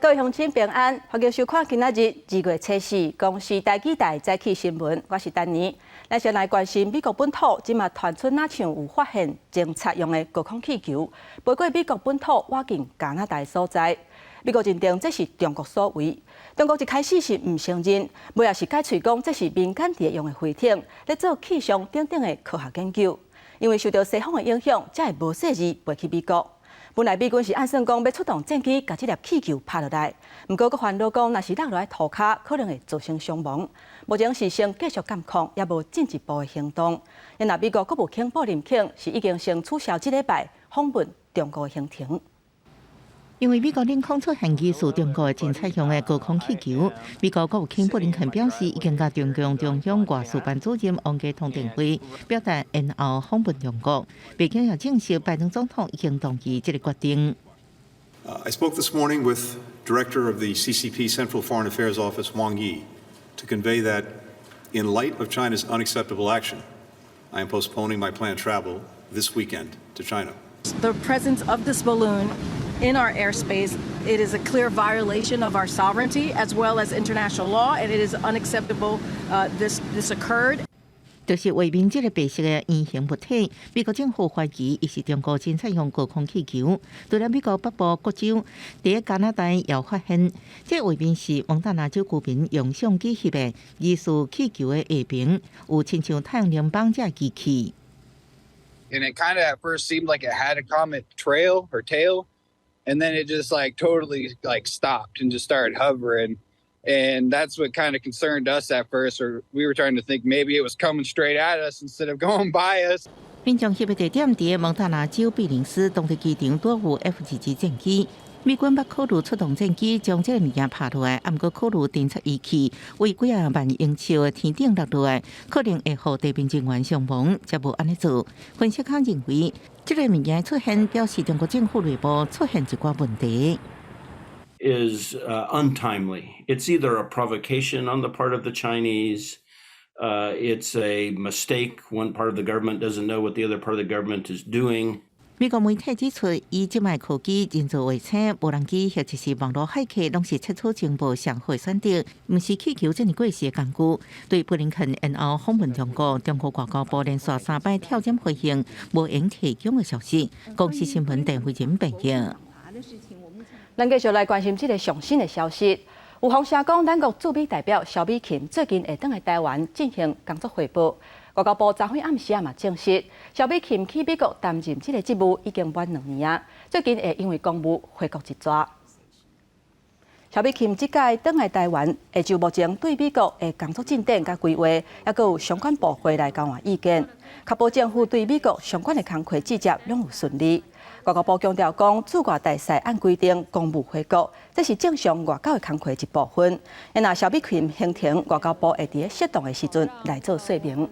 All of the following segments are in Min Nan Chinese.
各位鄉親平安，歡迎收看今仔日2月初四公視台語台早起新聞，我是丹妮。咱先來關心美國本土，這馬傳出若像有發現偵察用的高空氣球，飛過美國本土倚近加拿大所在。美國認定這是中國所為。中國一開始是毋承認，尾仔是改喙講這是民間佇咧用的飛艇，咧做氣象等等的科學研究。因為受著西風的影響，才會無細膩飛去美國。本來美軍是按算講欲出動戰機，共這粒氣球拍落來，毋過閣煩惱講，若是落落來塗跤，可能會造成傷亡。目前是先繼續監控，猶無進一步的行動。若美國國務卿布林肯是已經先取消這禮拜訪問中國的行程。因為美國領空出現疑似中國偵察用的高空氣球，美國國務卿布林肯表示，已經佮中共中央外事辦主任王毅通電話，表達延後訪問中國。白宮也證實，拜登總統已經同意這个決定。 I spoke this morning with Director of the CCP Central Foreign Affairs Office Wang Yi to convey that, in light of China's unacceptable action, I am postponing my planned travel this weekend to China. The presence of this balloon in our airspace, it is a clear violation of our sovereignty as well as international law, and it is unacceptable this occurred. 就是畫面這个白色的圓形物體，美國政府懷疑伊是中國偵察用高空氣球。除了美國北部各州，佇加拿大也發現。這畫面是蒙大拿州居民用相機翕的疑似氣球的下爿，有親像太陽能板這機器。 And it kind of at first seemed like it had a comet trail or tail, and then it just like totally like stopped and just started hovering. And that's what kind of concerned us at first, or we were trying to think maybe it was coming straight at us instead of going by us. 民眾翕的地點佇蒙大拿州比林斯當地機場拄有 F-22戰機，美軍捌考慮出動戰機將這个物件拍落來，毋過考慮偵察儀器為幾仔萬英尺的天頂落落來，可能會予地面人員傷亡，才無按呢做。分析家認為，這个物件出現表示中國政府內部出現一寡問題。 Is untimely. It's either a provocation on the part of the Chinese, it's a mistake. One part of the government doesn't know what the other part of the government is doing. 美國媒體指出，以這擺科技、人造衛星、無人機或者是網路駭客，攏是竊取情報上好的選擇，毋是氣球這爾過時的工具。對布林肯延後訪問中國，中國外交部連續三擺跳針回應，無閒提供的消息。公視新聞鄧慧仁報道。咱繼續來關心這个上新的消息。有風聲講，咱國駐美代表蕭美琴最近會轉來台灣進行工作匯報。外交部昨昏暗時嘛證實，蕭美琴去美國擔任這个職務已經滿2年啊，最近會因為公務回國一逝。蕭美琴這擺轉來台灣，會就目前對美國的工作進展佮規劃，猶閣有相關部會來交換意見，確保政府對美國相關的工課對接攏有順利。外交部強調講，駐外大使按規定公務回國，這是正常外交的工課一部分。若蕭美琴行程，外交部會佇適當的時陣來做說明。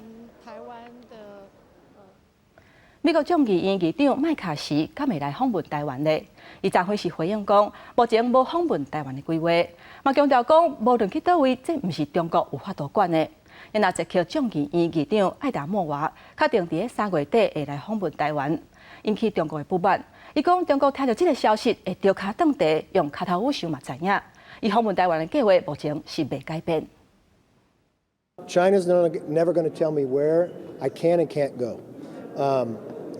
美國眾議院議長麥卡錫敢會來訪問台灣咧？伊昨昏是回應講，目前無訪問台灣的規劃，嘛強調講，無論去佗位，這毋是中國有法度管的。若捷克眾議院議長愛達莫娃確定佇3月底會來訪問台灣，引起中國的不滿。伊講中國聽著這个消息會著跤斷地，用跤頭趺想嘛知影。伊訪問台灣的計劃目前是未改變。 China's never going to tell me where I can and can't go.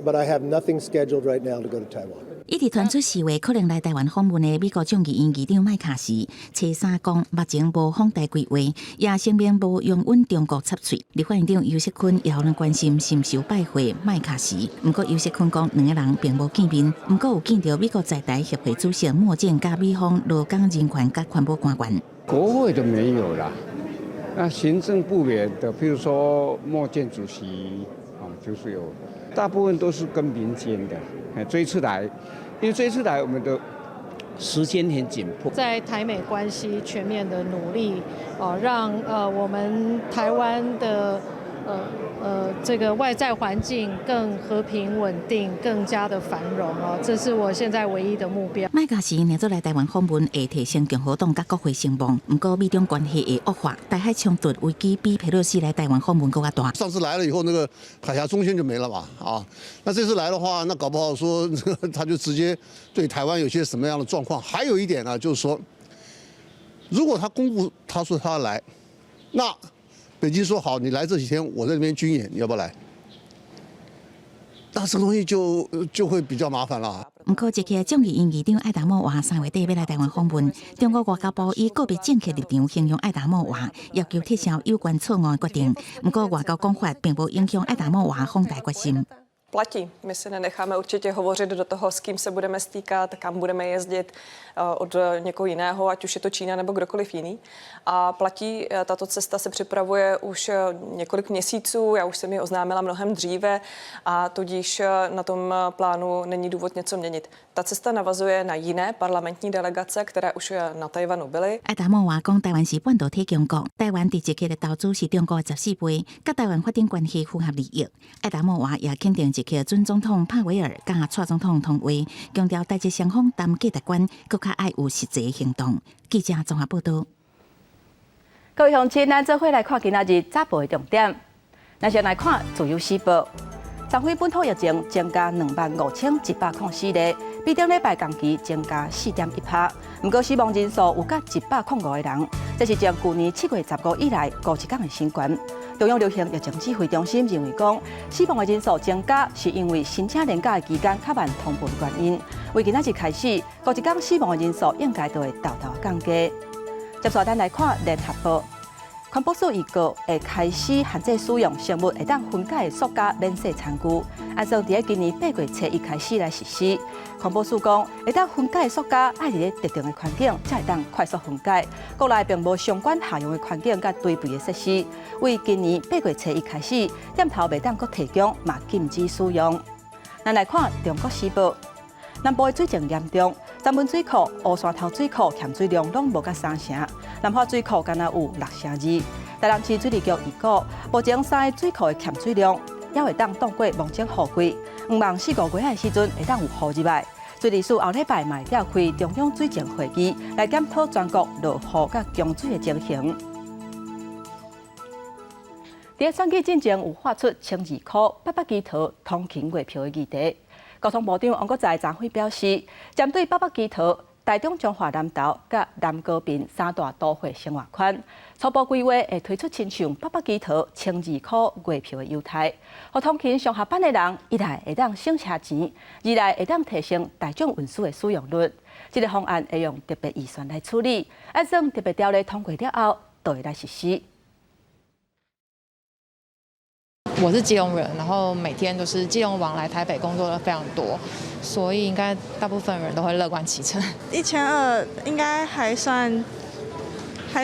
But I have nothing scheduled right now to go to Taiwan. 一直傳出4月可能來台灣訪問的美國眾議院議長麥卡錫，初三講目前無訪台規劃，也聲明無容允中國插喙。立法院長游錫堃也予人關心是毋是有拜會麥卡錫，毋過游錫堃講兩个人並無見面，毋過有見著美國在台協會主席莫健佮美方勞工人權佮環保官員。國會都沒有啦，那行政部門的，譬如說莫健主席啊，就是有。大部分都是跟民間的，這一次來，因為這一次來我們的時間很緊迫。在台美關係全面的努力，哦，讓我們台灣的這個外在環境更和平穩定，更加的繁榮哦，這是我現在唯一的目標。麥卡錫若做來台灣訪問，會提升共和黨佮國會聲望，毋過美中關係會惡化，台海衝突危機比佩洛西來台灣訪問閣較大。上次來了以後，那個海峽中線就沒了嘛，啊，那這次來的話，那搞不好說他就直接對台灣有些什麼樣的狀況。還有一點呢，就是說，如果他公布他說他來，那北京說好，你來這幾天，我在那邊軍演，你要不要來？那這個東西就會比較麻煩啦。毋過，捷克眾議院議長愛達莫娃3月底欲來台灣訪問，中國外交部以告別政客立場形容愛達莫娃，要求撤銷有關草案決定。毋過，外交講法並無影響愛達莫娃訪台決心。 Platí. My si nenecháme určitě hovořit do toho, s kým se budeme stýkat, kam budeme jezdit od někoho jiného, ať už je to Čína nebo kdokoliv jiný. A platí, tato cesta se připravuje už několik měsíců, já už jsem ji oznámila mnohem dříve, a tudíž na tom plánu není důvod něco měnit. Ta cesta navazuje na jiné parlamentní delegace, které už na Tajvanu byly. 愛達莫娃講，台灣是半導體強國，台灣佇捷克的投資是中國的14倍，佮台灣發展關係符合利益。愛達莫娃也肯定捷克準總統帕維爾佮蔡總統通話，強調台捷雙方談價值觀，閣較愛有實際行動。記者綜合報道。各位鄉親，咱做伙來看今仔日早報的重點。咱先來看《自由時報》，昨昏本土疫情增加25,104例，比頂禮拜同期增加4.1%。毋過死亡人數有佮105個人，這是自舊年7月15以來孤一工的新懸。中央流行疫情指揮中心認為講，死亡的人數增加是因為申請連假的期間較慢通報的原因。為今仔日開始，孤一工死亡的人數應該都會沓沓降低。接下來咱來看聯合報，環保署預告會開始限制使用生物會當分解的塑膠免洗餐具，按算佇咧今年8月初1開始來實施。環保署講，會當分解的塑膠愛佇咧特定的環境才會當快速分解，國內並無相關合用的環境佮堆肥的設施。為今年8月初1開始，店頭袂當閣提供，嘛禁止使用。咱來看《中國時報》，南部的水情嚴重，三門水庫、烏山頭水庫欠水量攏無佮三成，南華水庫干焦有6成2。台南市水利局預估，目前三个水庫的欠水量，猶會當擋過芒種雨季，向望4、5月的時陣會當有雨入來。水利署後禮拜嘛會召開中央水情會議，來檢討全國落雨佮供水的情形。佇選舉進前有發出12箍北北基桃通勤月票的議題。交通部長王國材昨昏表示，針對北北基桃、台中彰化南投佮南高屏三大都會生活圈，初步規劃會推出親像北北基桃12箍月票的優待，予通勤上下班的人，一來會當省車錢，二來會當提升大眾運輸的使用率。這個方案會用特別預算來處理，按算特別條例通過了後，就會來實施。我是基隆人，然後每天都是基隆往來台北工作的非常多，所以應該大部分人都會樂觀其成。1200應該還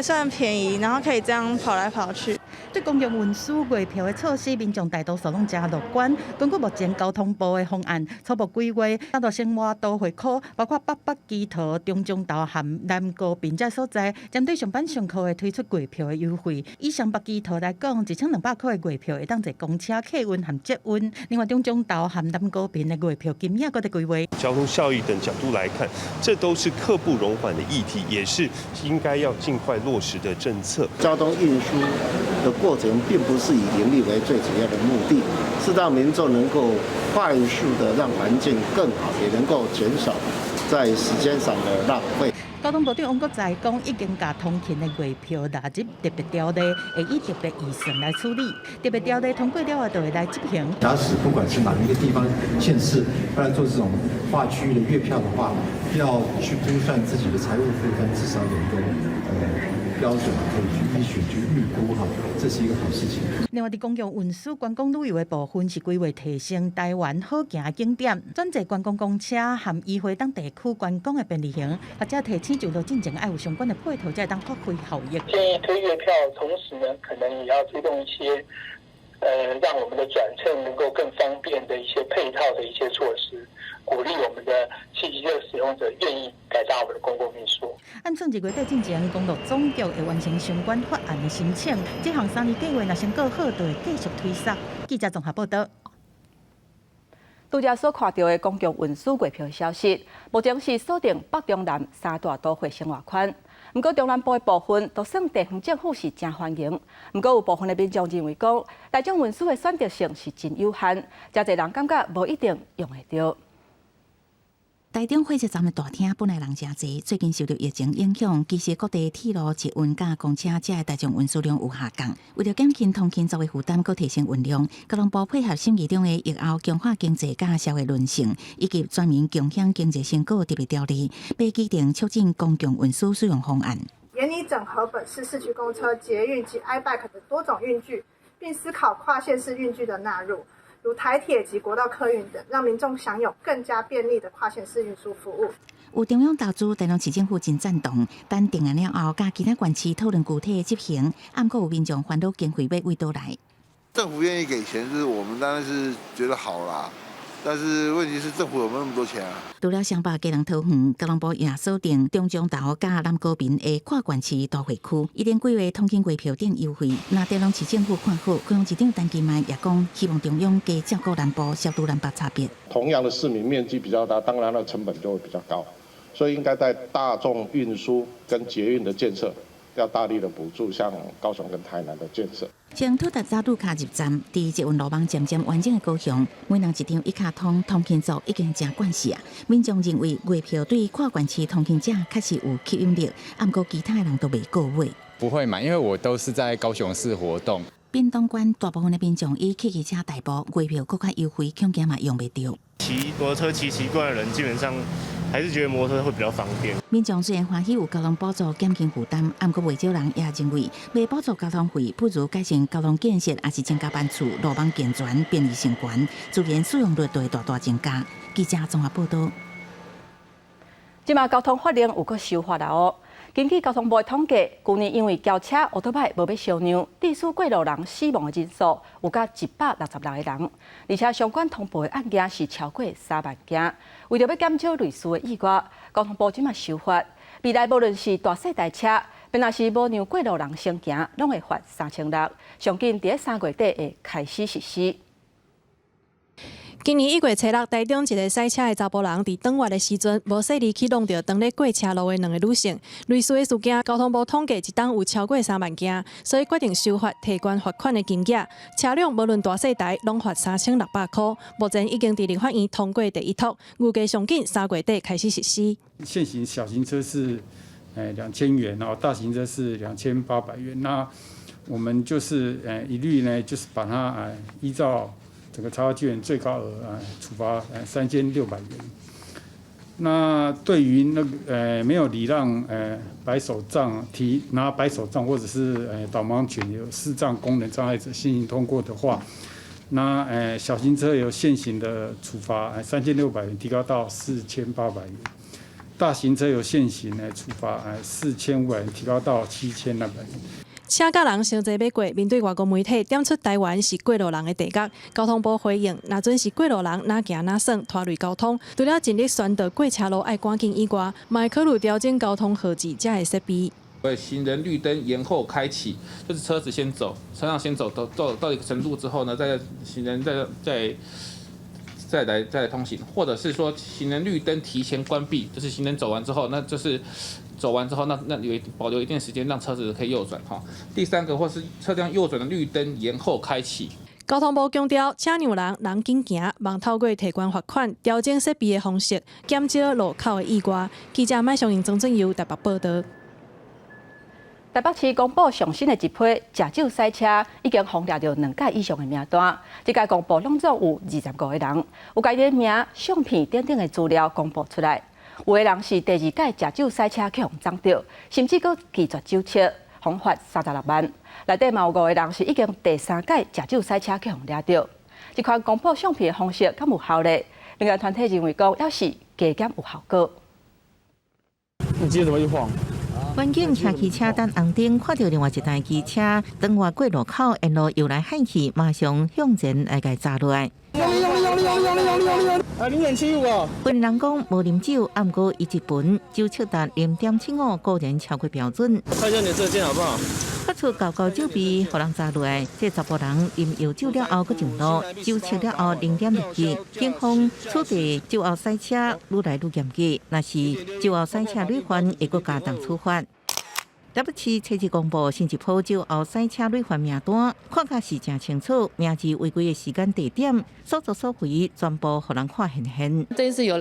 算便宜，然後可以這樣跑來跑去。對公共運輸月票的措施，民眾大多數攏誠樂觀。根據目前交通部的方案，初步規劃，三大生活都會區，包括北北基桃、中彰投和南高屏這所在，針對上班上課會推出月票的優惠。以雙北基桃來講，1200塊的月票會當坐公車、客運和捷運。另外，中彰投和南高屏的月票金額閣佇規劃。交通效益等角度來看，這都是刻不容緩的議題，也是應該要盡快落實的政策。交通運輸的過程並不是以盈利為最主要的目的，是讓民眾能夠快速的讓環境更好，也能夠減少在時間上的浪費。交通部長王國材講，已經共通勤的月票納入特別條例，會以特別預算來處理。特別條例通過了後，就會來執行。假使不管是哪一個地方縣市要來做這種跨區域的月票的話，要去估算自己的財務負擔，至少有一個標準可以去依循去預估哈，這是一個好事情。另外，佇公共運輸觀光旅遊的部分是規劃提升台灣好行的景點，轉坐觀光公車和移回當地區觀光的便利性，或者提醒就路進前愛有相關的配套，才會當發揮效益。建議推月票，同時呢，可能也要推動一些，讓我們的轉乘能夠更方便的一些配套的一些措施，鼓勵我們的汽機車使用者願意改搭我們的公共運輸。按算2月底進前，公路總局會完成相關法案的申請。這項三年計劃若成果好，就會繼續推捒。記者綜合報道。拄才所看著的公共運輸月票消息，目前是鎖定北中南三大都會生活圈。毋過中南部的部分，都算地方政府是誠歡迎。毋過有部分的民眾認為講，大眾運輸的選擇性是真有限，誠濟人感覺無一定用會著。台中火車站的大廳本來人誠濟，最近受著疫情影響，其實各地鐵路、捷運佮公車遮的大眾運輸量有下降。為著減輕通勤族的負擔，閣提升運量，交通部配合審議中的疫後強化經濟佮社會韌性，以及全民共享經濟成果特別條例，欲擬定促進公共運輸使用方案。研擬整合本市市區公車、捷運及 iBike 的多種運具，並思考跨縣市運具的納入，如台鐵及國道客運等，讓民眾享有更加便利的跨縣市運輸服務。有中央投資，台中市政府真贊同，等定案了後，佮其他縣市討論具體的執行。毋過有民眾煩惱經費欲佗佗來。政府願意給錢，是我們當然是覺得好啦。但是問題是政府有沒有那麼多錢啊？除了雙北基隆桃園，交通部也鎖定中彰投佮南高民的跨縣市都會區，一定規劃通勤月票等優惠。若台中市政府看好，高雄市長陳其邁也講，希望中央加照顧南部，消除南北差別。同樣的市民面積比較大，當然的成本就會比較高，所以應該在大眾運輸跟捷運的建設要大力的補助，像高雄跟台南的建設。從土達早路卡入站，佇捷運路網漸漸完整的高雄，每人一張一卡通通勤族已經誠慣勢啊。民眾認為月票對跨縣市通勤者確實有吸引力，毋過其他的人都袂購買。不會買，因為我都是在高雄市活動。屏東縣大部分的民眾以汽機車代步，月票閣較優惠，恐驚嘛用袂著。騎摩托車騎習慣的人，基本上還是覺得摩托車會比較方便。民眾雖然歡喜有交通補助減輕負擔，毋過袂少人也認為，欲補助交通費，不如改善交通建設，抑是增加班次、路網健全、便利性懸，自然使用率就會大大增加。記者綜合報導。這馬交通法令有閣修法啦哦。根據交通部的統計，舊年因為轎車、歐多擺無欲相讓，致使過路人死亡的人數有甲166個人，而且相關通報的案件是超過3萬件。為著欲減少類似的意外，交通部這馬修法，未來無論是大細台車，欲若是無讓過路人先行，攏會罰3600。上緊佇3月底會開始實施。今年1月初6，台中一个駛車的查埔人佇轉彎的時陣，無細膩去挵著當咧過車路的兩个女性。類似的事件，交通部統計一冬有超過3萬件，所以決定修法提懸罰款的金額。車輛無論大細台，攏罰3600箍。目前已經佇立法院通過第一讀，預計上緊3月底開始實施。現行小型車是2000元哦，大型車是2800元。那我們就是一律呢，就是把它依照這個查罰金最高額啊，處罰3600元。那對於那個沒有禮讓白手杖提拿白手杖或者是導盲犬有視障功能障礙者先行通過的話，那小型車由現行的處罰3600元提高到4800元，大型車由現行的處罰4500元提高到7200元。車佮人相濟欲過，面對外國媒體點出台灣是過路人的地獄，交通部回應：若準是過路人哪行哪耍拖累交通，除了盡力宣導過車路愛趕緊以外，嘛會考慮調整交通號誌遮的設備。行人綠燈延後開啟，就是車子先走，車輛先走，到一個程度之後呢，再行人再來通行，或者是說行人綠燈提前關閉，就是行人走完之後，那就是走完之後，那有保留一定時間讓車子可以右轉哈。第三個或是車輛右轉的綠燈延後開啟。交通部強調，車讓人，人緊行，望透過提懸罰款、調整設備的方式，減少路口的意外。記者麥尚英、曾俊佑台北報導。台北市公布上新的一批食酒駛車，已經予掠著兩屆以上的名單。這屆公布攏總有25個人，有家己的名、相片等等的資料公布出來。有的人是第二屆食酒駛車去予摠著，甚至閣拒絕酒測，予罰36萬。內底嘛有五個人是已經第三屆食酒駛車去予掠著。這款公布相片的方式敢有效咧？民間團體認為講，猶是加減有效果。你記得怎麼一晃？民警騎機車等紅燈，看著另外一台機車轉彎過路口，沿路搖來喊去，馬上向前來共閘落來。用力用力用力用力用力用力用力！啊，0.75哦。本人講無啉酒，毋過伊一瓶酒測達0.75，果然超過標準。看一下你的證件好不好？發出厚厚酒味，予人閘落來。這查埔人啉藥酒了後，閣上路，酒測了後0.67。警方處理酒後駛車愈來愈嚴格，若是酒後駛車屢犯，會閣加重處罰。台北市初一公布新一波酒後駛車累犯名單，看甲是誠清楚，名字、違規的時間、地點、所作所為，全部予人看現現。這一次有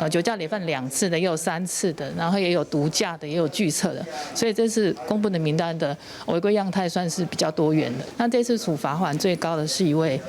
酒駕累犯兩次的，也有三次的，然後也有毒駕的，也有拒測的，所以這次公布的名單的違規樣態算是比較多元的。那這次處罰鍰最高的是一位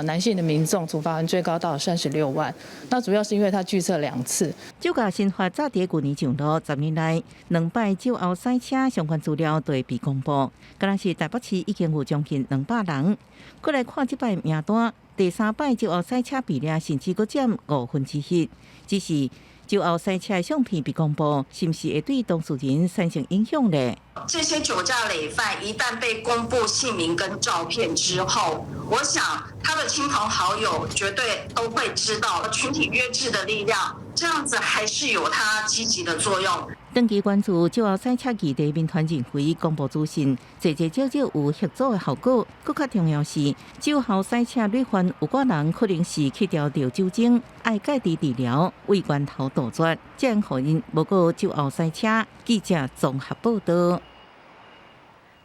男性的民眾，處罰鍰最高到36萬。那主要是因為他拒測兩次。酒駕新法早佇舊年上路，10年內兩擺酒後賽車相關資料都會被公布。敢若是台北市已經有將近200人。閣來看這擺名單，第三擺酒後賽車比例甚至閣佔1/5。只是酒後賽車的相片被公布，是毋是會對當事人產生影響呢？這些酒駕累犯一旦被公布姓名跟照片之後，我想他的親朋好友絕對都會知道，群體約制的力量，這樣子還是有它積極的作用。長期關注酒後賽車議題，民團認為公布資訊，濟濟少少有嚇阻的效果。閣較重要是，酒後賽車累犯有寡人可能是去掉著酒精，愛戒治治療，為源頭杜絕，才會予𪜶無閣酒後賽車。記者綜合報道。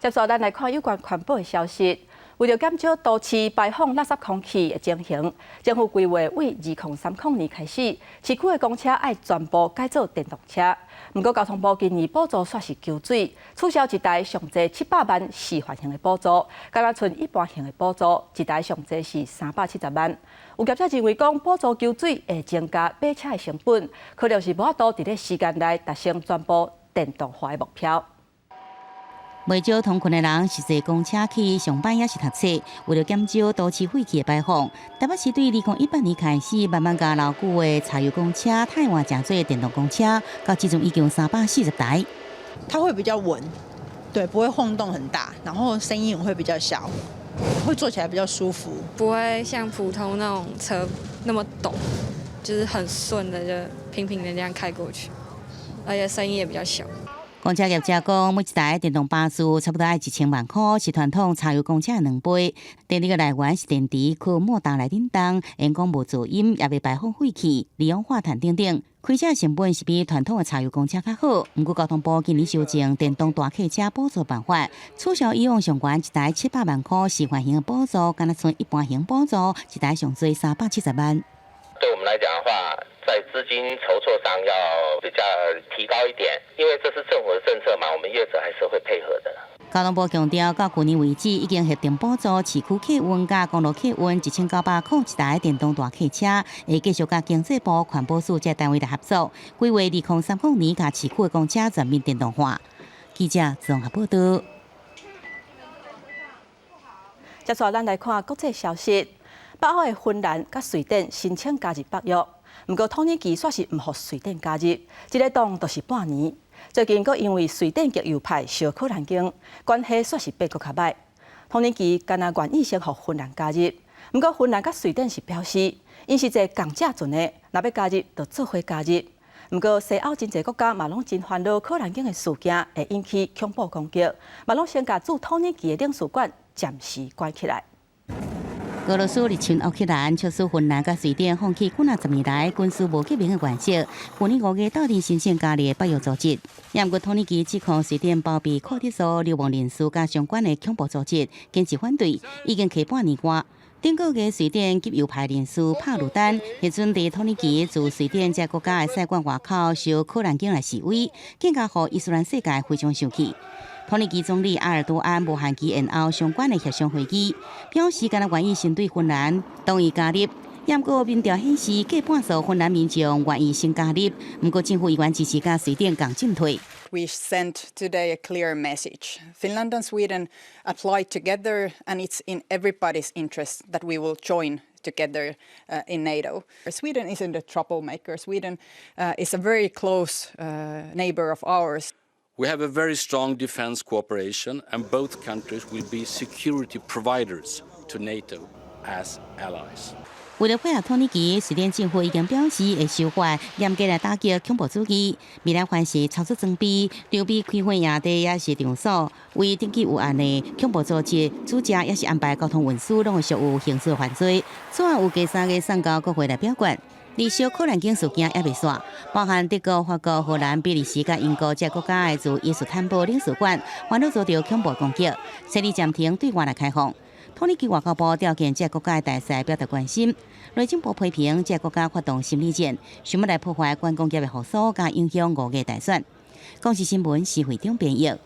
接續咱來看有關環保的消息。為著減少都市排放垃圾空氣的情形，政府規劃為2030年開始，市區的公車愛全部改做電動車。毋過交通部今年補助煞是求水，取消一台上濟700萬示範型的補助，敢若賰一般型的補助，一台上濟是370萬。有業者認為講補助求水會增加買車的成本，可能是無法度佇咧時間內達成全部電動化的目標。袂少通勤的人是坐公車去上班，抑是讀冊。為著減少都市廢氣的排放，台北市對2018年開始，慢慢共老舊的柴油公車替換成做電動公車，到這陣已經有340台。它會比較穩，對，不會晃動很大，然後聲音也會比較小，會坐起來比較舒服，不會像普通那種車那麼抖，就是很順的就平平的這樣開過去，而且聲音也比較小。公車業者講，每一台電動巴士差不多愛1000萬箍，是傳統柴油公車的2倍。電力的來源是電池，靠摩打來頂動，因講無噪音，也袂排放廢氣、二氧化碳等等。開車成本是比傳統的柴油公車較好。毋過交通部今年修正電動大客車補助辦法，取消以往上懸一台700萬箍示範型的補助，敢若賰一般型補助，一台上濟370萬。對我們來講的話，在資金籌措上要比較提高一點，因為這是政府的政策嘛，我們業者還是會配合的。交通部強調，到去年為止，已經核定補助市區客運佮公路客運1900箍一台電動大客車，會繼續佮經濟部環保署這單位來合作，規劃2030年共市區的公車全面電動化。記者綜合報道。接下來咱來看國際消息。北歐的芬蘭佮瑞典申請加入北約，毋過土耳其煞是毋予瑞典加入，這个擋就是半年。最近閣因為瑞典極右派燒可蘭經，關係煞是變閣較䆀。土耳其敢若願意先予芬蘭加入，毋過芬蘭佮瑞典是表示，𪜶是坐仝隻船的，若欲加入就做伙加入。毋過西歐真濟國家嘛攏真煩惱可蘭經的事件會引起恐怖攻擊，嘛攏先共駐土耳其的領事館暫時關起來。俄羅斯入侵烏克蘭，促使芬蘭佮瑞典放棄幾若十年來軍事無結盟的原則。去年5月鬥陣申請加入北約組織，也毋過土耳其指控瑞典包庇庫德族流亡人士佮相關的恐怖組織，堅持反對，已經卡半年外。頂個月瑞典極右派人士帕魯丹，彼陣佇土耳其駐瑞典這國家的使館外口燒可蘭經來示威，更加予伊斯蘭世界非常生氣。土耳其總理埃爾多安無限期延後相關的協商會議，表示敢若願意先對芬蘭同意加入。毋過民調顯示，過半數芬蘭民眾願意先加入，毋過政府依然支持佮瑞典仝進退。 We sent today a clear message. Finland and Sweden apply together, and it's in everybody's interest that we will join together in NATO. Sweden isn't a troublemaker. Sweden is a very close neighbor of ours. We have a very strong defense cooperation, and both countries will be security providers to NATO as allies. 為著配合土耳其，瑞典政府已經表示會修法，嚴格來打擊恐怖主義。未來凡是操作裝備、準備開火營地抑是場所，未登記有案的恐怖組織組織，抑是安排交通運輸，攏會屬於刑事犯罪。草案預計3月送交國會來表決。而燒可蘭經事件猶未煞，包含德國、法國、荷蘭、比利時佮英國這國家的駐伊斯坦堡領事館，煩惱遭著恐怖攻擊，設立暫停對外來開放。土耳其外交部調見這個國家的大使表達關心。內政部批評這個國家發動心理戰，想欲來破壞觀光業的復甦，佮影響五月大選。公視新聞施惠中編譯。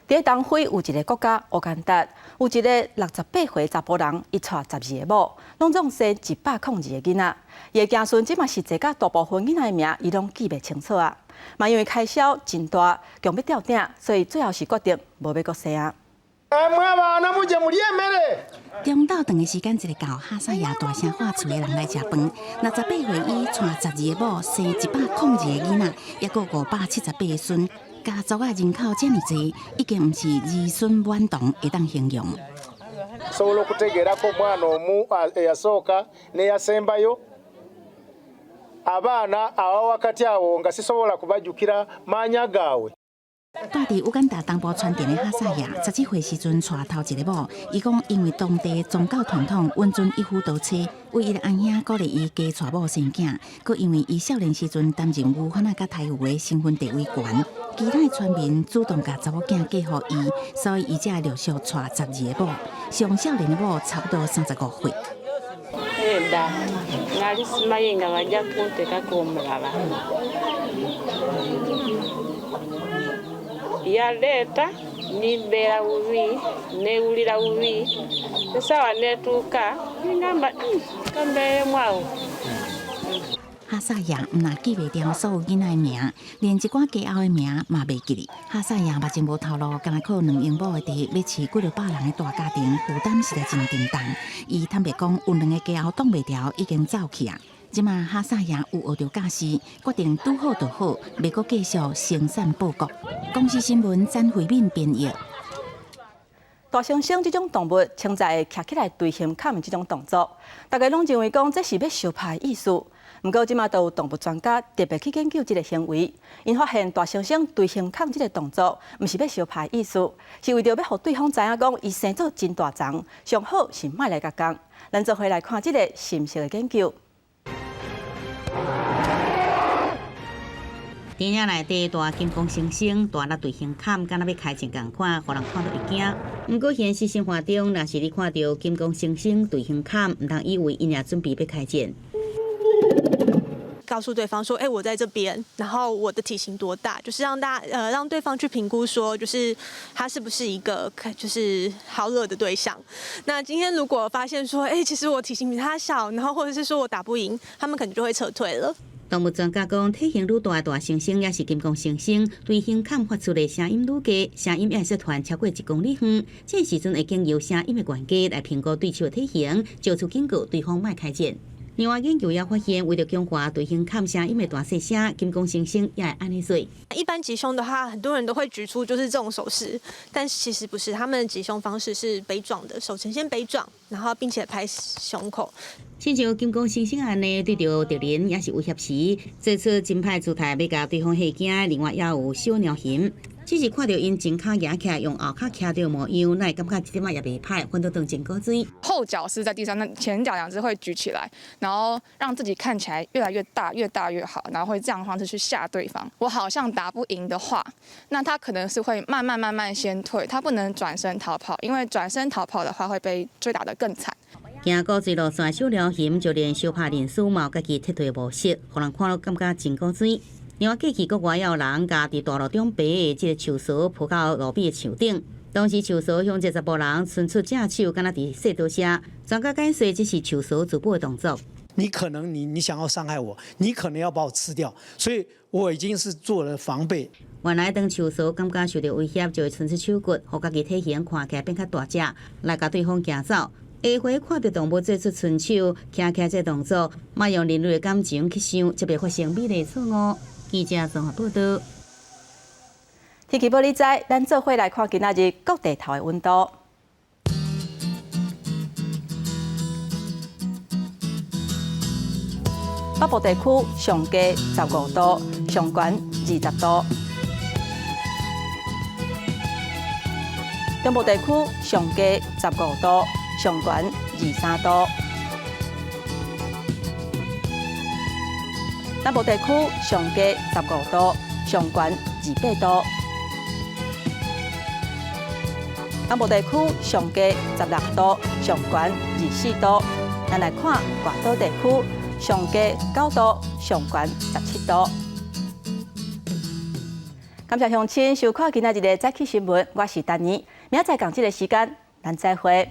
佇東非有一个國家烏干達，有一个68歲查埔人，伊娶12个某，攏總生102個囡仔。伊的子孫這馬是濟甲大部分囡仔的名，伊攏記袂清楚啊。嘛因為開銷真大，強欲吊鼎，所以最後是決定無欲閣生啊。中晝頓的時間，一个叫哈薩亞大聲喊厝的人來食飯。68歲伊娶12个某，生102個囡仔，抑閣578個孫，家族仔人口遮爾濟，已經毋是兒孫滿堂會當形容。 Osobola okutegeerako omwana omu eyasooka n'eyasembayo abaana aba wakati awo nga sisobola kubajjukira mannya gaabwe. 住佇烏干達東部川田的哈薩亞，10幾歲時陣娶頭一个某，伊講因為當地宗教傳統允准一夫多妻，唯一的阿兄鼓勵伊加娶某生囝，閣因為伊少年時陣擔任烏番仔佮刣牛的身份地位懸，其他的村民主動共查某囝嫁予伊，所以伊才陸續娶12個某，上少年的某差不多35歲。 Nedda nali simanyi nga bajja kunteekako omulala. Yaleeta nimbeera bubi, neewulira bubi, essaawa n'etuuka nengamba kambeeremu awo. 哈薩亞毋但記袂牢所有囡仔的名，連一寡家後的名嘛袂記得。哈薩亞目前無透露，敢若靠兩英畝的地欲飼幾落百人的大家庭，負擔實在真沉重。伊坦白講，有兩個家後擋袂牢，已經走去啊。這馬哈薩亞有學著教訓，決定拄好就好，袂閣繼續生產報國。公視新聞詹慧敏編譯。大猩猩這種動物，穿在會徛起來錐胸坎的這種動作，大家攏認為講這是欲相拍的意思。毋過，這馬都有動物專家特別去研究這个行為，𪜶發現大猩猩錐胸坎這个動作，毋是欲相拍的意思，是為著欲予對方知影講，伊生做真大欉，上好是莫來共仝。咱做伙來看這个深色的研究。電影內底大金剛猩猩大力錐胸坎，敢若欲開戰仝款，予人看著會驚。毋過現實生活中，若是你看著金剛猩猩錐胸坎，毋通以為𪜶也準備欲開戰。告訴對方說：“欸，我在這邊，然後我的體型多大，就是讓大家讓對方去評估，說就是他是不是一個就是好惹的對象。那今天如果發現說，欸，其實我體型比他小，然後或者是說我打不贏，他們可能就會撤退了。” 動物專家講，體型愈大的大猩猩，抑是金剛猩猩，錐胸坎發出的聲音愈低，聲音會使傳超過1公里遠。這時陣會經由聲音的懸低來評估對手的體型，做出警告對方莫開戰。另外研究也發現，為著強化錐胸坎聲音的大細聲，金剛猩猩也會按呢做。一般擊胸的話，很多人都會舉出就是這種手勢，但其實不是，他們的擊胸方式是杯狀的，手呈現杯狀，然後並且拍胸口。親像金剛猩猩按呢，對著敵人抑是威脅時，做出真歹姿態，欲共對方嚇驚。另外，也有小貓熊，只是看著𪜶前跤舉起來，用後跤徛著模樣，哪會感覺一點仔也袂歹，反倒當真古錐。後腳是在地上，那前腳兩隻會舉起來，然後讓自己看起來越來越大，越大越好，然後會這樣的方式去嚇對方。我好像打不贏的話，那他可能是會慢慢慢慢先退，他不能轉身逃跑，因為轉身逃跑的話會被追打得更慘。行古錐路線小貓熊，就連相拍人士嘛有家己撤退模式，予人看了感覺真古錐。另外，過去國外也有人共佇大路中爬的這个樹趖抱到路邊的樹頂，當時樹趖向這查埔人伸出正手，敢若佇說多謝。專家解說，這是樹趖自保的動作。你可能你想要傷害我，你可能要把我吃掉，所以我已經是做了防備。原來當樹趖感覺受著威脅，就會伸出手骨，予家己體型看起來變較大隻，來共對方驚走。下回看著動物做出伸手、徛起來這個動作，莫用人類的感情去想，才袂發生美麗錯誤。記者綜合報導。天氣報你知，咱做伙來看今仔日各地頭的溫度。北部地區上低15度，上懸20度。中部地區上低15度，上懸23度。南部地區上低15度，上懸28度。東部地區上低16度，上懸24度。咱來看外島地區上低9度，上懸17度。感謝鄉親收看今仔日的早起新聞，我是丹妮，明仔載仝這个時間，咱再會。